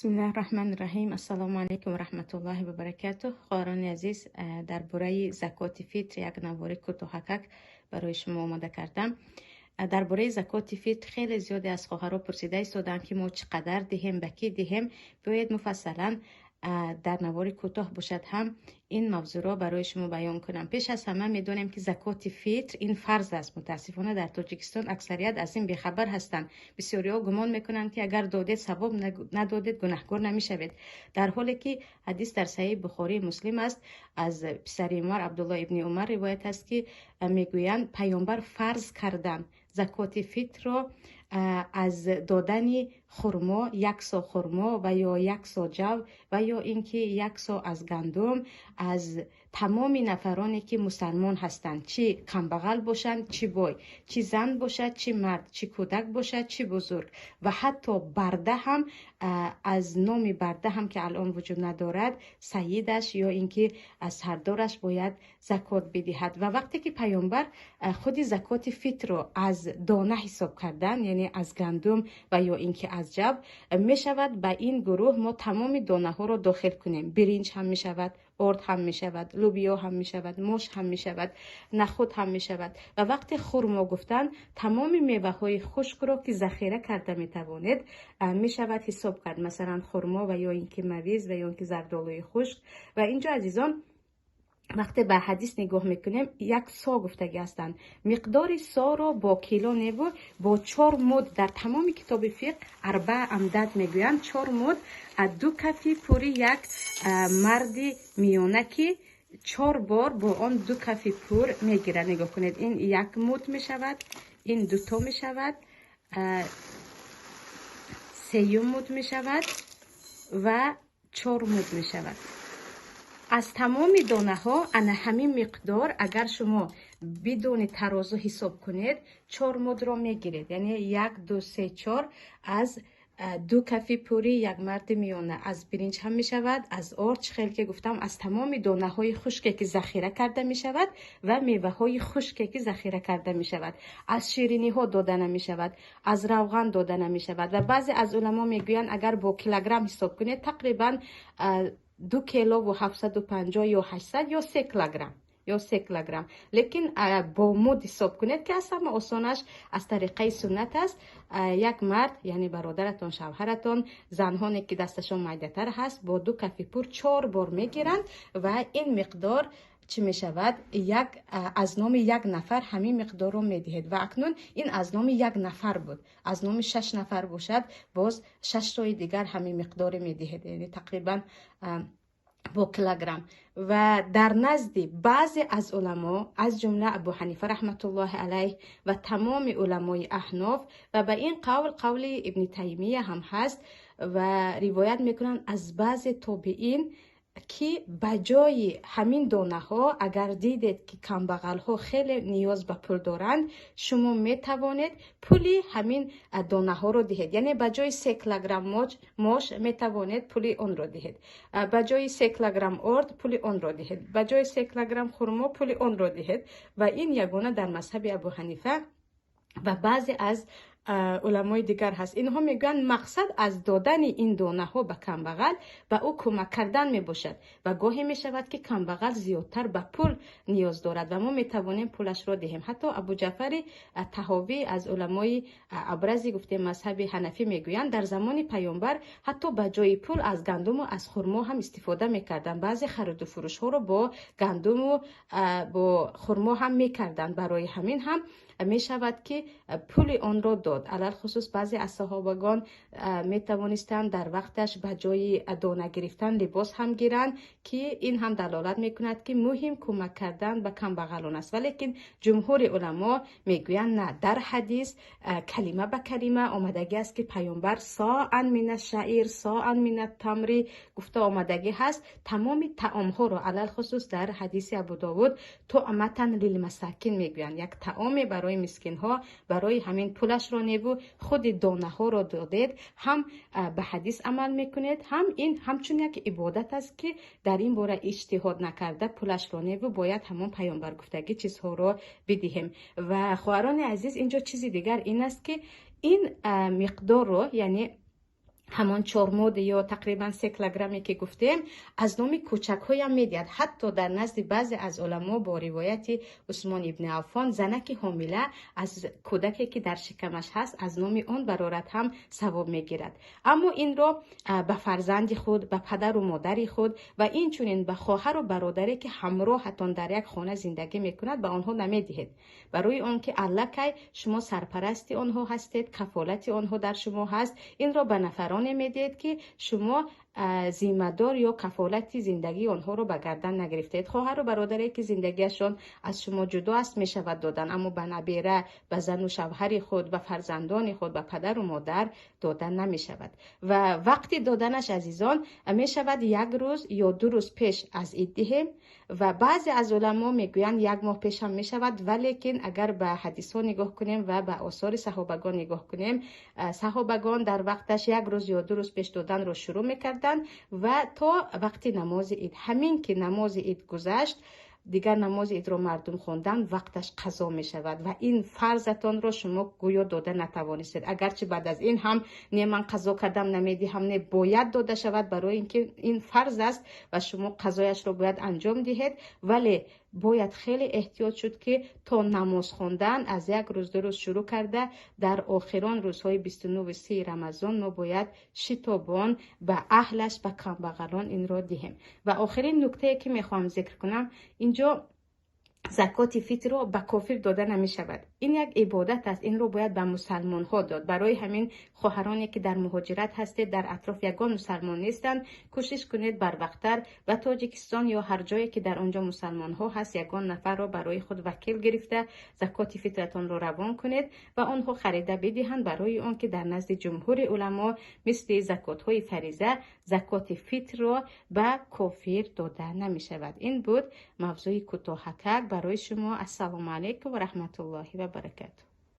Бисмиллаҳи раҳмани раҳим. Ассалому алайкум ва раҳматуллоҳи ва баракатуҳ. Хоҳарони азиз, дар бораи закоти фитр як навори кӯтоҳакак барои шумо омода кардам. Дар бораи закоти фитр хеле зиёде аз хоҳарҳо пурсида истоданд, ки мо чӣ қадар диҳем, ба кӣ диҳем. Биёед, муфассалан дар навори кӯтоҳ бошад ҳам, ин мавзӯъро барои шумо баён кунам. Пеш аз ҳама медонем, ки закоти фитр ин фарз аст. Мутаассифона, дар Тоҷикистон аксарият аз ин бехабар ҳастанд. Бисёриҳо гумон мекунанд, ки агар додед, савоб, надодед, гунаҳкор намешавед, дар ҳоле ки ҳадис дар Саҳеҳи Бухории Муслим аст. Аз писари Умар, Абдулло ибни Умар ривоят аст, ки мегӯянд: «Паёмбар фарз карданд закоти фитрро аз додани хурмо, як со хурмо ва ё як со ҷав ва ё ин ки як со аз гандум аз тамоми нафароне, ки мусалмон ҳастанд, чӣ камбағал бошанд, чӣ бой, чӣ зан бошад, чӣ мард, чӣ кӯдак бошад, чӣ бузург, ва ҳатто барда ҳам, аз номи барда ҳам, ки алон вуҷуд надорад, саидаш ё ин ки сардораш бояд закот бидиҳад». Ва вақте ки паёмбар худи закоти фитрро аз дона ҳисоб кардан, яъне аз гандум ва ё ин ки аз ҷав, мешавад ба ин гурӯҳ мо тамоми донаҳоро дохил кунем: биринҷ ҳам мешавад, орд ҳам мешавад, лӯбиё ҳам мешавад, мош ҳам мешавад, нахуд ҳам мешавад. Ва вақте хурмо гуфтанд, тамоми меваҳои хушкро, ки захира карда метавонед, мешавад ҳисоб кард, масалан, хурмо ва ё ин ки мавиз ва ё ин ки зардолуи хушк. Ва инҷо, азизон, вақте ба ҳадис нигоҳ мекунем, як со гуфтагӣ ҳастанд. Миқдори соро бо кило неву бо чор муд, дар тамоми китоби фиқҳ арба амдад мегӯянд, чор муд, ду кафи пури як марди миёна, ки чор бор бо он ду кафи пур мегирад. Нигоҳ кунед, ин як муд мешавад, ин дуто мешавад, сеюм муд мешавад ва чор муд мешавад. Аз тамоми донаҳо ана ҳамин миқдор, агар шумо бидуни тарозу ҳисоб кунед, чор мудро мегиред, яъне як, ду, се, чор, аз ду кафи пури як марди миёна. Аз биринҷ ҳам мешавад, аз орд, чӣ хел ки гуфтам, аз тамоми донаҳои хушке, ки захира карда мешавад, ва меваҳои хушке, ки захира карда мешавад. Аз шириниҳо дода намешавад, аз равған дода намешавад. Ва баъзе аз уламо мегӯянд, агар бо килограмм ҳисоб кунед, тақрибан 2 килову 750 ё 800 ё 3 килограмм, ё 3 килограмм. Лекин бо муд ҳисоб кунед, ки аз ҳама осонаш аз тариқаи суннат аст. Як мард, яъне бародаратон, шавҳаратон, занҳоне, ки дасташон майдатар ҳаст, бо ду кафи пур чор бор мегиранд ва ин миқдор чӣ мешавад? Як аз номи як нафар ҳамин миқдорро медиҳед. Ва акнун ин аз номи як нафар буд, аз номи шаш нафар бошад, боз шаштои дигар ҳамин миқдоре медиҳед, яъне тақрибан бо килограмм. Ва дар назди баъзе аз уламо, аз ҷумла Абу Ҳанифа раҳматуллоҳи алайҳ ва тамоми уламои аҳноф, ва ба ин қавл қавли Ибни Таймия ҳам ҳаст, ва ривоят мекунанд аз баъзе тобиин, ки ба ҷои ҳамин донаҳо, агар дидед, ки камбағалҳо хеле ниёз ба пул доранд, шумо метавонед пули ҳамин донаҳоро диҳед. Яъне ба ҷои 3 килограмм мош метавонед пули онро диҳед, ба ҷои 3 килограмм орд пули онро диҳед, ба ҷои 3 килограмм хурмо пули онро диҳед. Ва ин ягона дар мазҳаби Абу Ҳанифа ва баъзе аз уламои дигар ҳаст. Инҳо мегӯянд, мақсад аз додани ин донаҳо ба камбағал ба ӯ кӯмак кардан мебошад ва гоҳе мешавад, ки камбағал зиёдтар ба пул ниёз дорад ва мо метавонем пулашро диҳем. Ҳатто Абуҷаъфари Таҳовӣ, аз уламои абрази, гуфтем, мазҳаби ҳанафӣ, мегӯянд, дар замони паёмбар ҳатто ба ҷои пул аз гандуму аз хурмо ҳам истифода мекарданд. Баъзе хариду фурӯшҳоро бо гандуму бо хурмо ҳам мекарданд. Барои ҳамин ҳам мешавад, ки пули онро дод. Алалхусус баъзе аз саҳобагон метавонистанд дар вақташ ба ҷои дона гирифтан либос ҳам гиранд, ки ин ҳам далолат мекунад, ки муҳим кӯмак кардан ба камбағалон аст. Валекин ҷумҳури уламо мегӯянд, на, дар ҳадис калима ба калима омадагӣ аст, ки паёмбар صاعا من الشعير، صاعا من التمر гуфта омадагӣ ҳаст. Тамоми таомҳоро, алалхусус дар ҳадиси Абудовуд, طعمة للمساكين мегӯянд, як таоме барои мискинҳо. Барои ҳамин пулашро неву худи донаҳоро додед, ҳам ба ҳадис амал мекунед, ҳам ин ҳамчун як ибодат аст, ки дар ин бора иҷтиҳод накарда, пулашро неву бояд ҳамон паёмбаргуфтагӣ чизҳоро бидиҳем. Ва, хоҳарони азиз, инҷо чизи дигар ин аст, ки ин миқдорро, яъне Ҳамон 4 муд ё тақрибан 3 килограмме ки гуфтем, аз номи кӯчакҳоям медиҳад. Ҳатто дар назди баъзе аз уламо бо ривояти Усмон ибни Аффон, занаки ҳомила аз кӯдаке ки дар шикамаш ҳаст, аз номи он барорад ҳам савоб мегирад. Аммо инро ба фарзанди худ, ба падару модари худ ва инчунин ба хоҳару бародаре ки ҳамроҳатон дар як хона зиндагӣ мекунад, ба онҳо намедиҳед, барои он ки аллакай шумо сарпарасти онҳо ҳастед, кафолати онҳо дар шумо ҳаст. Инро ба нафароне медиҳед, ки шумо зиммадор ё кафолати зиндагии онҳоро ба гардан нагирифтед. Хоҳару бародаре ки зиндагиашон аз шумо ҷудо аст, мешавад додан, аммо ба набера, ба зану шавҳари худ, ба фарзандони худ, ба падару модар дода намешавад. Ва вақти доданаш, азизон, мешавад як рӯз ё 2 рӯз пеш аз ид диҳем ва баъзе аз уламо мегӯянд, як моҳ пеш ҳам мешавад. Валекин агар ба ҳадисҳо нигоҳ кунем ва ба осори саҳобагон нигоҳ кунем, саҳобагон дар вақташ як рӯз ё 2 рӯз пеш доданро шурӯъ мекарданд ва то вақти намози ид. Ҳамин ки намози ид гузашт, дигар намози идро мардум хондан, вақташ қазо мешавад ва ин фарзатонро шумо гӯё дода натавонистед. Агарчи баъд аз ин ҳам не, ман қазо кардам, намедиҳам, не, бояд дода шавад, барои ин ки ин фарз аст ва шумо қазояшро бояд анҷом диҳед. Вале бояд хеле эҳтиёт шуд, ки то намоз хондан аз як рӯз, 2 рӯз шурӯъ карда, дар охирон рӯзҳои 29-у 30 Рамазон мо бояд шитобон ба аҳлаш, ба камбағалон инро диҳем. Ва охирин нуктае ки мехоҳам зикр кунам инҷо: закоти фитрро ба кофир дода намешавад. Ин як ибодат аст, инро бояд ба мусалмонҳо дод. Барои ҳамин хоҳароне ки дар муҳоҷират ҳастед, дар атроф ягон мусалмон нестанд, кӯшиш кунед барвақттар ба Тоҷикистон ё ҳар ҷое ки дар он ҷо мусалмонҳо ҳаст, ягон нафарро барои худ вакил гирифта, закоти фитратонро равон кунед ва онҳо харида бидиҳанд, барои он ки дар назди ҷумҳури уламо мисли закотҳои фариза закоти фитрро ба кофир дода намешавад. Ин буд мавзӯи кӯтоҳакак барои шумо. Ассалому алайкум ва раҳматуллоҳи ва баракатуҳ.